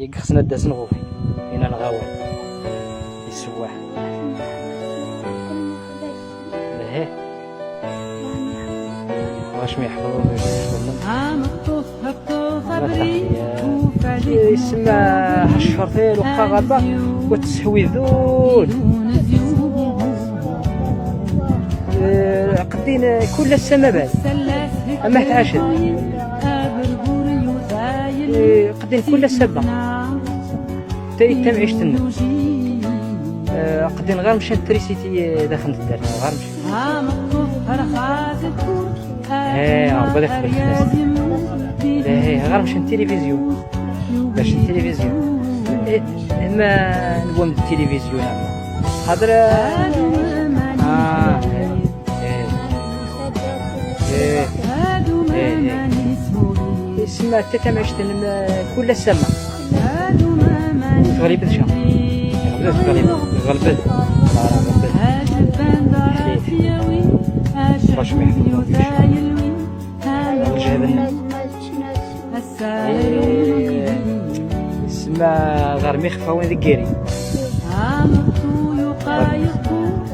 خصنا داس نغوفي هنا نغاوي السواح. ايه واش ما يحفظوا يسمى هالشرطيل وقا غابة وتسحوي ذول قدين كل السما بعد اما تعاشر قدين كل السبة تاي تم عشتنا قدين غير مشات تريسيتي داخل الدار غير مشات. ايه ربي يخبر ايه غير مشى التلفزيون باش التلفزيون ما نقوم التلفزيون هضر ايه ايه يسمى حتى تمعشت كل السما تغلب شا غلبت غلبت باش ما يسمى غير ميخفى وين ذكيري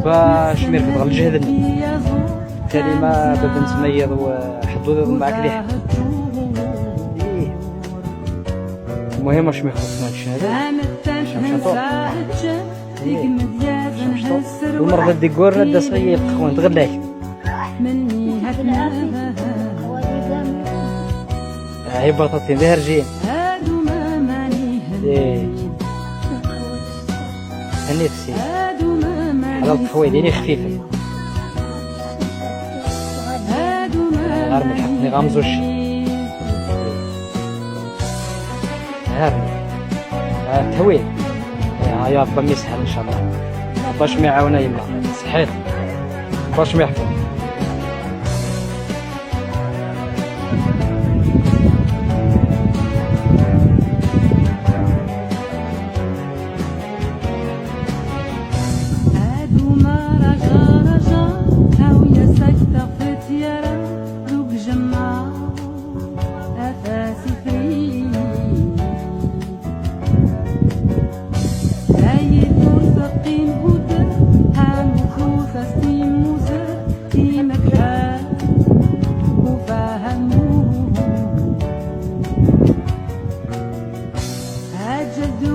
باش ميرفض غير الجهد تالي ما بابا نتميض وحدود معاك ليه. المهم واش ما يخصنا هادشي هذا المرض ديكور دا صغير خوان تغلاك هاي بطاطين دارجين. ايه هني تسي على القهوة ديالي خفيفة غير من حقني غامزوش هارني تهويل يا ربي يسهل ان شاء الله باش ما يعاونا يما صحيت باش ما يحفظ. أجل